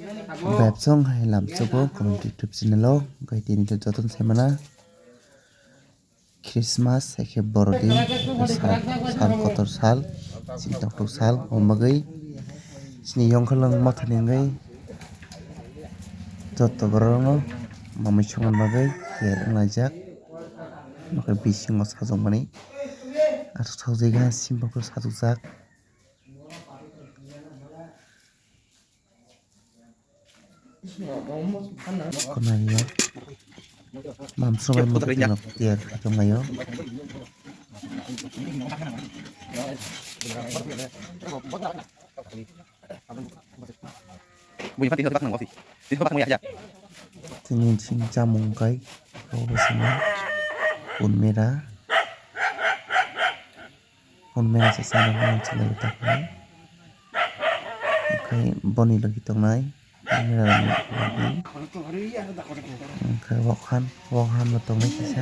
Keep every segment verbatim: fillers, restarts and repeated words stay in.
Bebsong hai lamsogo community YouTube channel o, hwnkhe tini to jotono sai mano. Christmas, haikhe borodin, sal, sal kotor sal, chini toktok sal, o bagwi chini yongkholong mothani wngwi joto borokno mamwi songna bagwi tiyar wnglaijak. Omo khe bisingo sajokmani aswk sajokjak, simpokhe sajokjak. Konario. Mamsrok bai mukti tiyar khatung laio. Buini pati hot baknang wasi. Tini hot baknang ya. Tini sini chamung kai. Kau sini. Pun mera. Phone mera se sana phone chwla tak nai. Okai boni logi tongnai. Phone mera ni logi. Okai wokhan, wokhan bo tongnai kisa.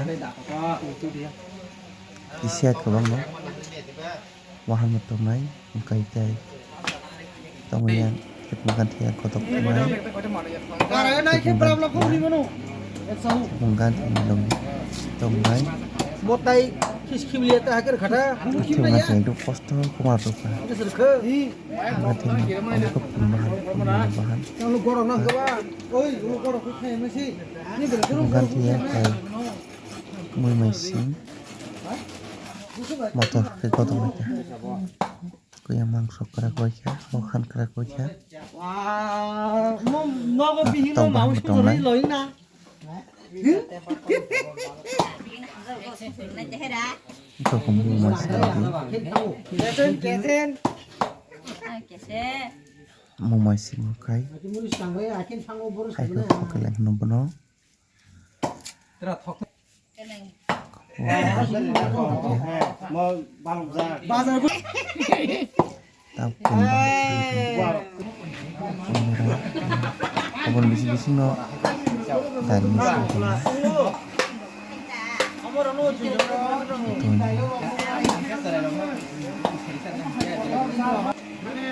Kisa kwbang no. Wokhan bo tongnai. Okai tai. Tongwi yang, tepung ganthi yang kotok tongmani. Tepung ganthi tong, tongmai. Motai khis khibli ta hakir khata. Tepung ganthi yang duk kosto kumar dukha. Ganthi yang duk pun bahan, pun bahan. Tepung ganthi yang kai. Mui mai sing. Motor ke kotok mai. Kuya mangso kwrak bai kha, bokhan kwrak bai kha. Nogo bihino tong baham maus tong nai. Loi na. Ito kong mumai sing di. Kesen, kesen. Mumai sing kai. Hai ko kokeleng no bono. Aboni bisi bisi no dal misi tongma.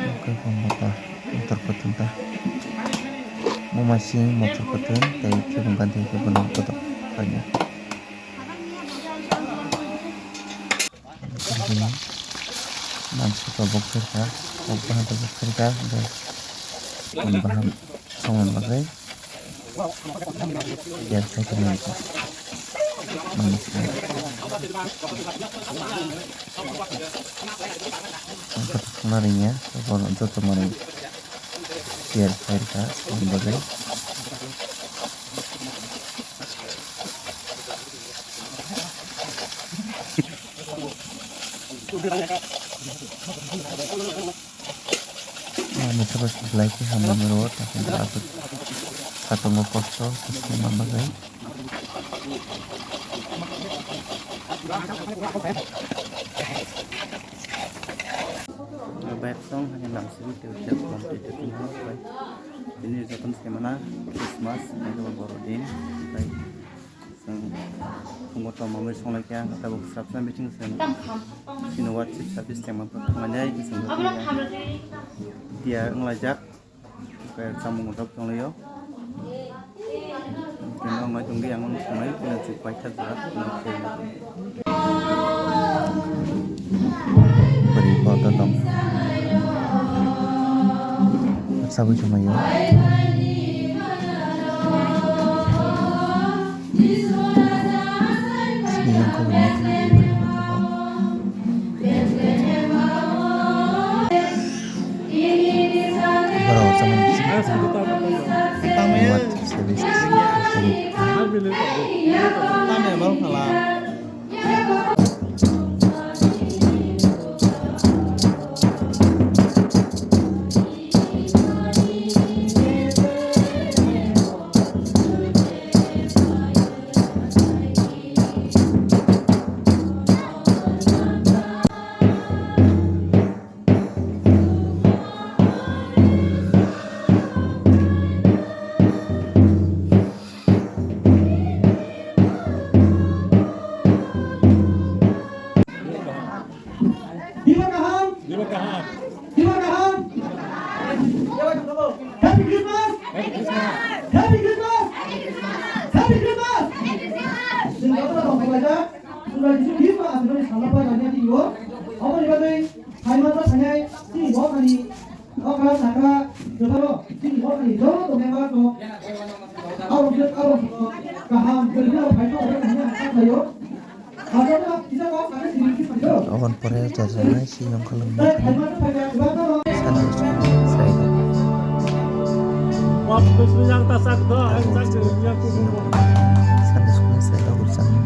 Oke, pembuka motor petun ta. Mama sing motor petun, tei kebun ganti kebun kotor kanya. Mansi ko bok kherka, bok bahan to bok kherka, bok bahan songon bagai. Biar saya kenal itu. Manis kan. Angkat kemarin ya, kalau untuk kemarin. Biar saya kasih sebagai. Mithra bai belai khe hamya ni rw, ta khe aswk satungo kosto, kosto ma bagwi. Bebsong hani lamsini tei ucap complete tini hwnwi bai. Tini jotono se mano Christmas, abo borodin, bai. Chwng phungo tongmani songlai khe ang tabuk swrapsa meeting chwng chini WhatsApp service tongmani thangmani ai chwng tiyar wnglaijak. Khe chamung rok tonglaio. Tini wng tongwi ang tongnai khe chwng paitha jora. Bwrwi kotor tong. Sabui chumai o. Sini yang kau ini. Borok chama bising. Muat service. Tamo bal khala. Happy Christmas! Happy Christmas! Chwng jotono tong khlaijak, Chwrai Jisu Christmas aswkmani salno phaina nini tongo. Aboni bagwi phaima ta thanai chini mokani okra sakra kwbangno chini mokani joto member rok abo khe abo kaham kwrwino phaino hwnwi ang kha khlaio. Aboni pore jorjaknai siyong khulumnai Sunday school ni side o. Sunday school ni side o gorjaknai.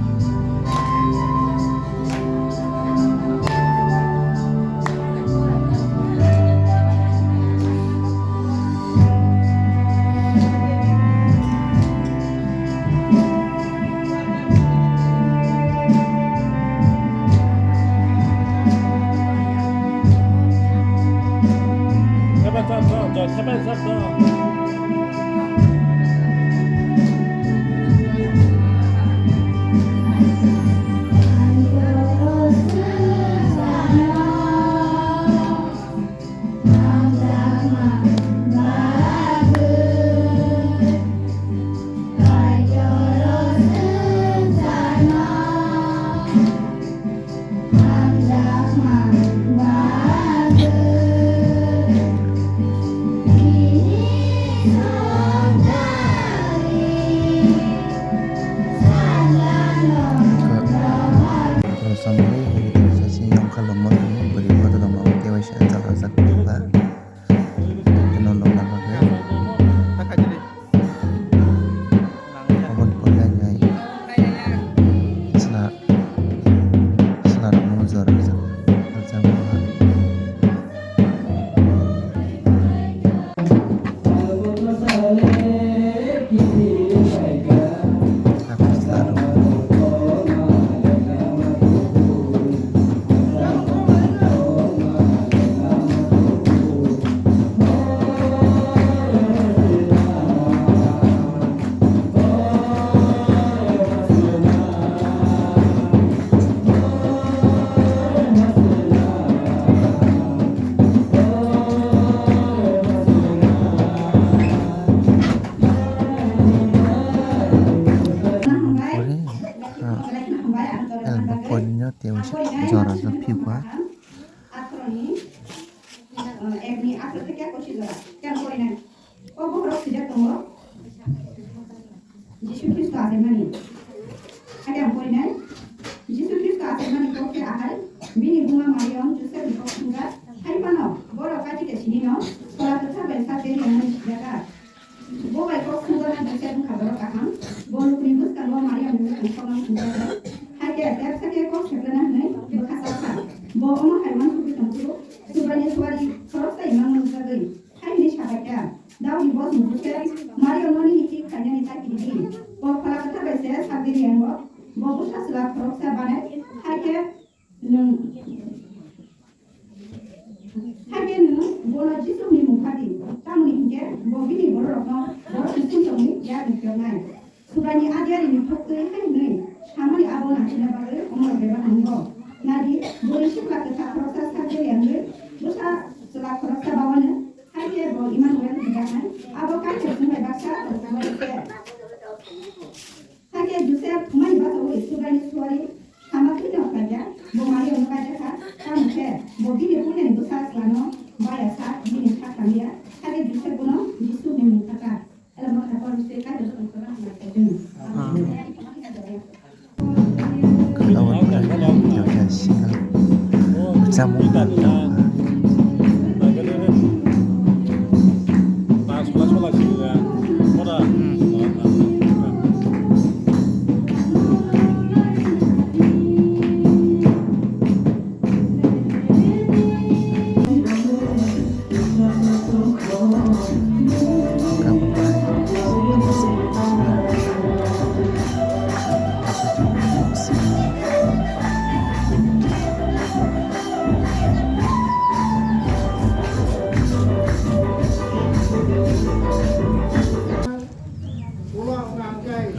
Rwchapmani hwnwi tongsa se yongkha longma tongo, bwrwi kotor rok no tei waisa chajak tongkha. Tei no longna bagwi. Aboni pore nai chwla, chwla rok no jora rwchapmani. Pore, ah, elbow point no tei waisa jora jora phiyokha. Jisu Khristo achaimani. Hakhe ang porinai. Jisu Khristo achaimani kok khe ahai, bini buma Mariam Josepni kok thumjak. Hai phano borok kaitwi khe sinino Phola Kwthar bai sak teri wngmani sijak kha. Bo bai kok thumjaknai Josep wngkha borok kaham. Bo lukuni bwskango Mariamni bwkhang soknang thumjaknai. Hakhe tepsa khe kok seplena hwnwi bwkha chak kha. Bo omo hai uansugwi tong phuru Subraiyungni suari khoroksa imang nukjagwi. Hai hwnwi sa kha khe, Daudni bosong Josep, Mariamno nini thik khlainani ta kiri di. Bo Phola Kwthar bai se sak diri yango, bo bwsa chwla khoroksa banai, hakhe nwng, hakhe nwng bono Jisu hwnwi mung kha di. Tamoni hinkhe bo bini bororokno borokni sumsokni yakni phiyoknai. Subraiyungni adiarini thok twi hai hwnwi samani abo nangkukna bagwi omorok bebak nungo. Nai di, bwrwi sikla kwthar khoroksa sak diri yanwi bwsa chwla khoroksa bawano. Hakhe bo Immanuel hwnjaknai, abo Kaitor chwng bai baksa rwchapmani se. Hakhe Josep thumani bachaui Subraiyungni suari sama thwino khlaiya, bo Mariamno kaijakha, tamo khe bo bini puilani bwsa chwlano baya sa bini sak tangya, hakhe Josep bono Jisu hwnwi mung kha kha. Abo khe single chamung tangkha.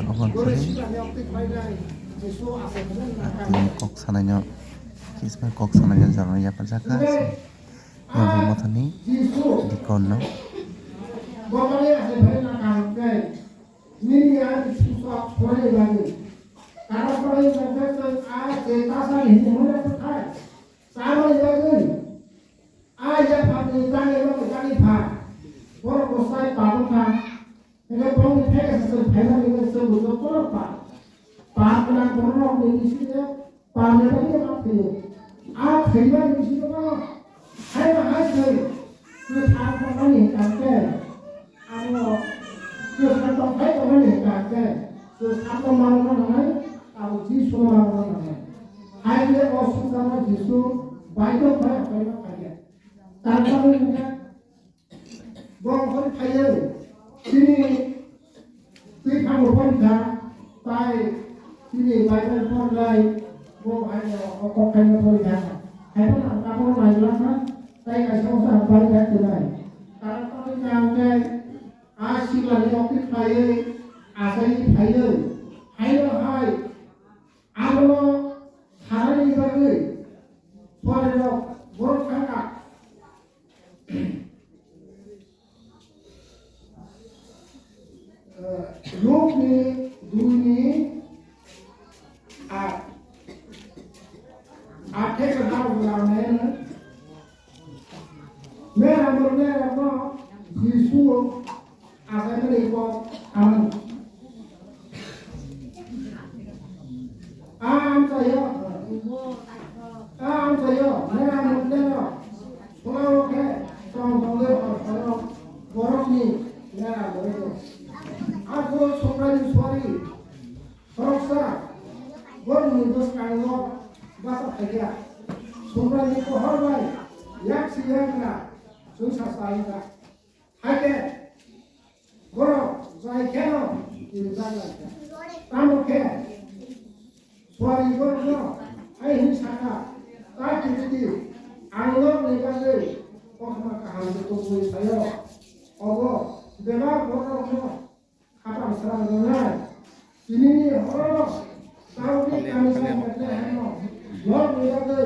Aboni pore tini kok sanaino, kisma kok sanaino jorani yapharjak kha. Yongkha mothani deacon no. Pap wngkha. Hingke borokni theke se chwng phaimani hingke chwng bo jotono pap. Pap gwnang bororokni bisingo pap ni bagwi ma thwiyo. A thwimani bisingo hai ma hai thwi. Chwng pap tongmani hingka hingke abo chwng pap tongphai tongmani hingka hingke chwng sakno manna nangnai, abo Jisu no manna nangnai. Hai khe o swngcharno Jisu baidhok bai apaima phaikha. Tamni bagwi hingke Bo okhorni phaiwi chini twi khango porikha, tai chini Bible pornai bo haino o kok khaino porikha. Haiphano ang tabukno naiglakha, tai kaisa osa ang porikha twnai. Karon tangwi kha hwnkhe a siklani oktwi khlaiwi achaiwi phaiwi haino hai abono sanani bagwi suarirok borok thangkha. Lukni duini aat. Atheke hao gwnang nai hwno. Mera mor mera no Jisu achaimani kok amani. A amchaio, a amchaio, mera mor mera. Pulao khe tong tongwi hor horo borokni mera borok. Aphuru Subraiyung suari khoroksa borokni bwskango bacha phaikha. Subraiyung pohor bai yak si yak wngkha, chwngsa sa wngkha. Hakhe Borok jai kheno tini jak lai kha. Tamo khe suari borokno hai hwnwi sa kha, "Ta tini di, ang norokni bagwi kothoma kaham se tubui phaio, obo bebak bororokno khapang srang rwnai." Tinini horo Daudi kami sa Bethlehemo norokni bagwi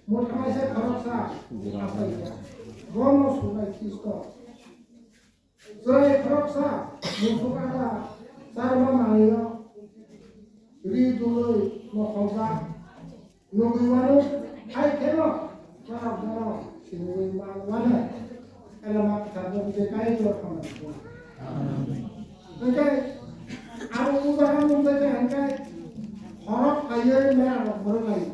mwthangnaisa khoroksa achai kha. Bono swbai Khristo. Chwrai khoroksa musuk ada charma manwio ri dului mokhokjak nugwi mano, hai kheno norok bono sinwi man mano. Elama kwthar bo je kai jor khamani. Hwnkhe abo udahoron wngkha hwnkhe khorok phaiwi mera rok borok lai.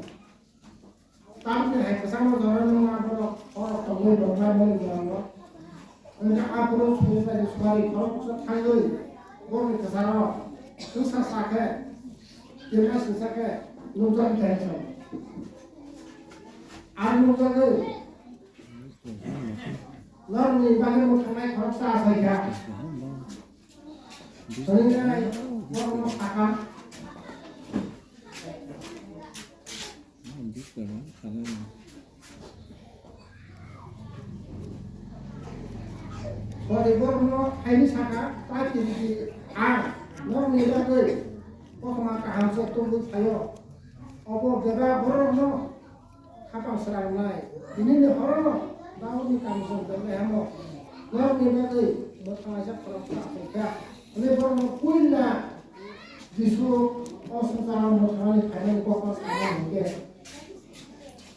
Tamni hai kwchangma jora nung aborok khorok tongwi rwknai mani jora no. Wngkha aphuru sujai suari khoroksa thangwi borokni kwcharo chwngsa sa khe, kirma singsa khe nukjagwi thai sao. Ar nukjagwi norokni bagwi mwthangnai khoroksa achai kha. Chwngwi borokno sakha. Sori borokno haini sakha, ta tini di ang norokni bagwi kothoma kaham se tubui phaio. Obo bebak borokno khapang srangnai. Tinini horo Daudni kamisong Bethlehemo norokni bagwi mwthangnaisa khoroksa achai kha. Hwnwi borokno puila Jisu o swngcharno mwthangnani phainani kokno sana hwnkhe,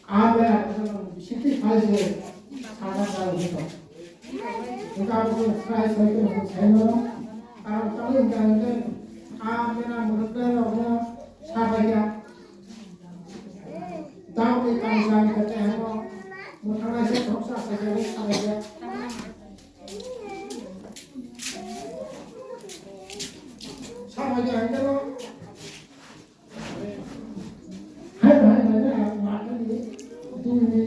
a bera bisingtwi phai se sana chai hwnkhe. Hwnkhe abo chwng chwrai sai khe chwng sai mano. Karon tamo hwnkha hwnkhe a bera mwrwknairokno sa bai ya. Daudi kami kami kete hemo mwthangnaisa khoroksa achai khe sa bai ya. Sa bai ya hwnkhe no. Hai, hai, hai, hai, matani, duni,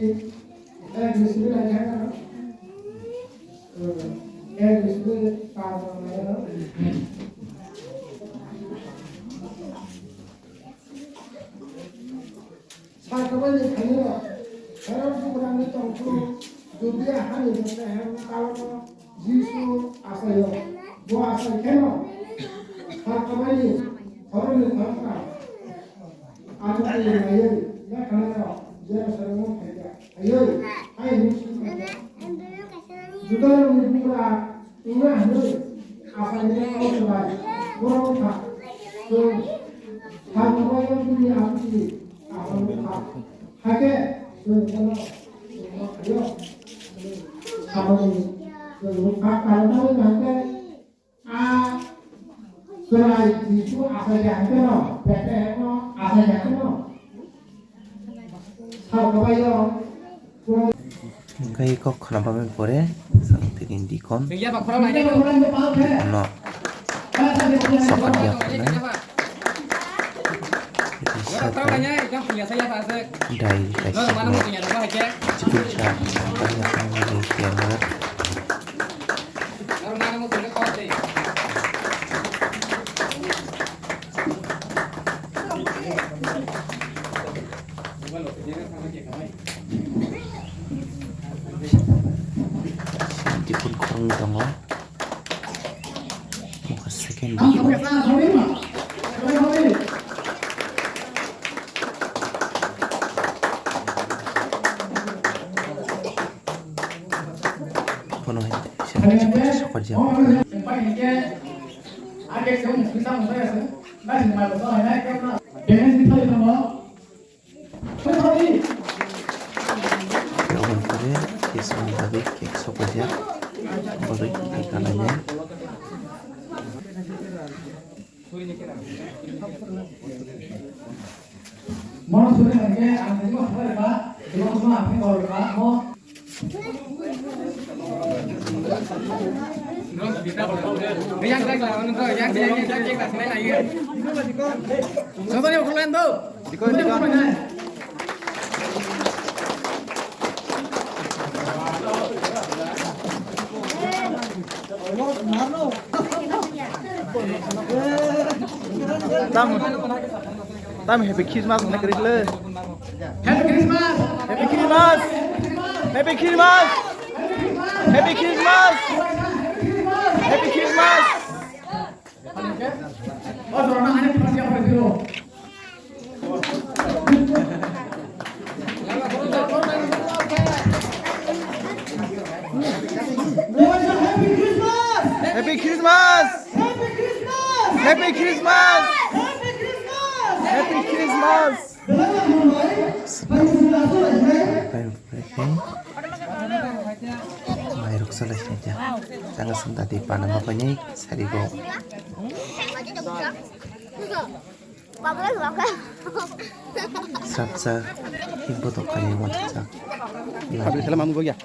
ek bisini lai kha na. Eh, ek bisini pa na. Sakabani khaino, Herod bugrani tongthok, Judia hani Betlehem tao Jisu achaio. Bo achai kheno, sakabani, khoroknwi khoroktham. Achukni naiwi, yakhanairok Jerusalemo phaikha. Phaiwi, hai hwnwi swi kha, Judarokni bugra wngna hwnwi achainai kok kwlai. Borok wngkha, chwng sakhubaio bini achuti kaham wngkha. Hakhe chwng bono phaio. Saboni chwng wngkha, karon tangwi nai. Chwrai Jisu achaikha hwnkhe no, Bethlehemno achaikha hwnkhe no. Sal kwbaio. Hwnkhe kok khna bagwi pore, chwng tini dikon. Ano, sokat ya khna. Risa dai kaisa no. Chikun sa, sokat ya khna bagwi pore. Siyam tipun khoroknwi tongo. Mokha second. Bono hai se sokorjak. Aboni pore cake songni bagwi cake sokorjak. Borwi khe kalainai. Mono suri hwnkhe ang tini bo sabai ba, tini bo khuma ang tini bo ba, mo. Sasani bo khulai do. Dikon, dikon. Tam, tam happy Christmas hwnna kwrwi le. Happy Christmas! Happy Christmas! Happy Christmas! Happy Christmas! Happy Christmas! Happy Christmas! Happy Christmas! Happy Christmas! Happy Christmas! Mairok salai sini dia. Jangan senda di panama paini sarigo. Sapsa himbo tokani mo sapsa. Habis salam anu gogya.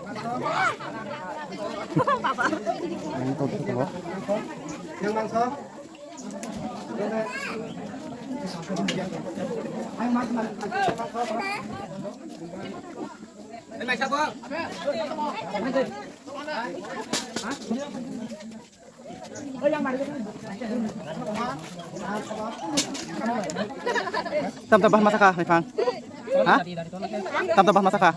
Yang mangsa. Tam tam bahma saka, Naifang. Ha? Tam tam bahma saka.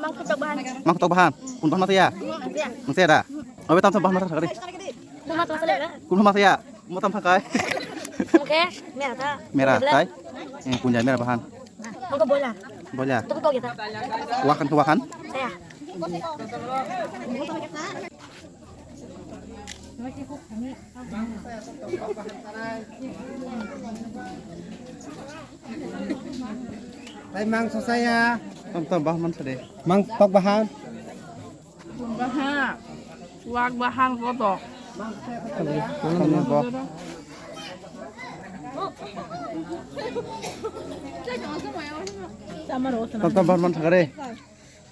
Mangkuk tok bahan. Mangkuk tok bahan. Kun bahma saya. Saya. Saya dah. Abe tam tam bahma saka. Kun bahma saya. Kun bahma saya. Mo tam thakai. Oke, mera ta. Mera tai. Eh, punjai mera bahan. Moko bola. Bola. Tuk tok kita. Wakan ke wakan. Saya. Tai mangso saya. Tam tam bah man sade. Mang tok bahan. Bahan, wak bahan kodok. Kami bok. Tam tam bahan man thakare.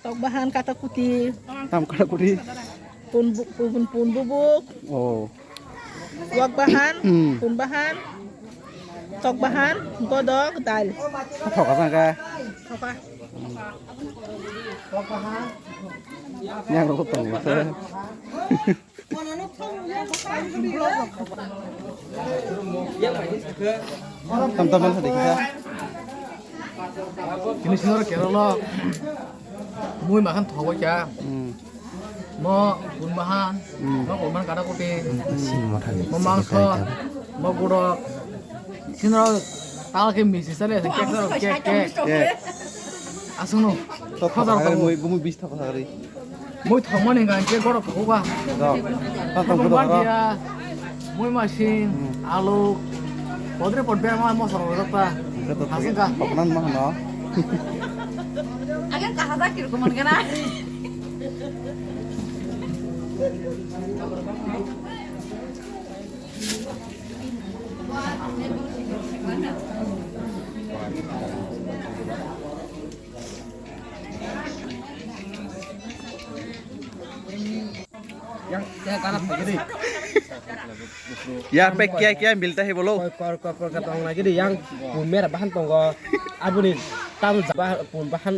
Tok bahan kata kuti. Tam kata kuti. Pun bu-, pun, pun bubuk. Oh. Wak bahan, hmm. Pun bahan, tok bahan, godok, dal. Thoka sangka. Thoka. Yang rokok tong. Tam tam man sa dekhi sa. Ini sini orang kira lo. Mui makan thoka ya. Hmm. Mo kun bahan, hmm. Mo kun bahan kata kuti. Sin mo thani. Mo mangso, mo gudok. Sinro tal ke misi sale, kek sale, kek, kek. Kek. Asung no. Tok khojar khagari, khobo. Mui, mui bis tok khagari. Mui thok mani gan ke goro khoba. Dok. Tok tok gudok. Mui masing, hmm. Alu, podre podbe ma mosoro rota. Betul. Asung ka. Poknan mah no. Agar kahaja kirkuman kana. Ya pe kya kya milta hai bolo? Koi kor kor kor kata ong lagi di yang pun mera bahan tonggo. Aboni tamu bah pun bahan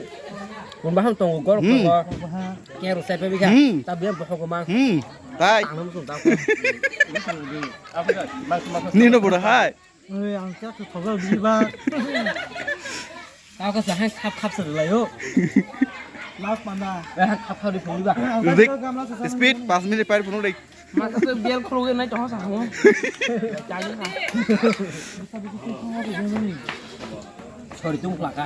pun bahan tonggo gor Hmm. tonggo. Kero sepe biga. Hmm. Tabi yang bohong gomang. Hmm. Tai. Tanam sung tau. Nino bodo hai. Oi, ang kya tu thoga biba. Tao ka sa hai khap khap sa lai ho. Last panda. Eh, khap khap di phone ba. Rik, speed, pas minute pai phone rik. Masa tu bial kholo ke nai to sa ho. Sorry, tung plaka.